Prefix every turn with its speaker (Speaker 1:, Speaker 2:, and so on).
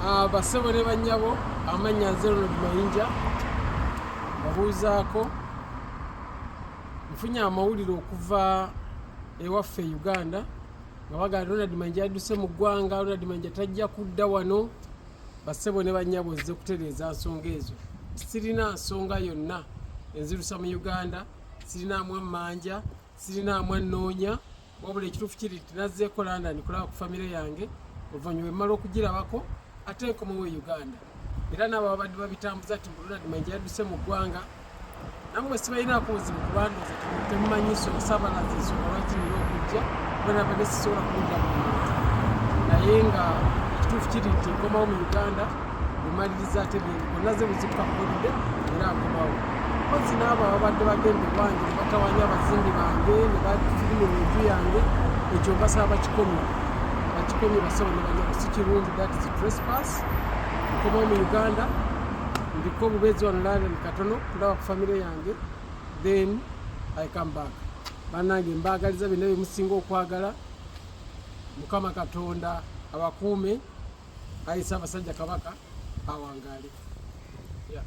Speaker 1: Basebo ne bannyabo, amannya nze Ronald Mayinja, mbabuuzaako. Nfunye amawulire okuva ewaffe e Uganda nga bagamba Ronald Mayinja yadduse mu ggwanga, Ronald Mayinja tajja kudda wano. Basebo ne bannyabo, nzize kutereeza nsonga ezo. Sirina nsonga yonna enzirusa mu Uganda, sirinaamu emmanja, sirinaamu annoonya, wabula ekituufu kiri nti nazzeeko London kulaba ku famire yange. Oluvannyuma bwe mmala okugirabako, ate nkomewo e Uganda. Era n'abo ababadde babitambuza nti Ronald Mayinja yadduse mu ggwanga, nammwe sibalinaako buzibu, kubandooza temumanyi nsonga, saabalaza ensonga lwaki nina okujja, kuba nabadde sisobola kuwulira buli muntu. Naye nga ekituufu kiri nti nkomawo mu Uganda bwemaliriza ate byendiko naze buzikuka holiday, era nkomawo. Mpozi n'abo ababadde bagenda ewange ne batawanya abazimbi bange ne bafirumira enju yange, ekyo mbasaba bakikomye, bakikomye, basebo ne bannyabo, si kirungi, that is trespass. Nkomawo mu Uganda, ndiko obubeezi wano London katono kulaba ku famire yange, then I come back. Bannange, mbaagaliza byonna bye musinga okwagala. Mukama Katonda abakuume. Ayi Ssaabasajja Kabaka awangaale, yeah.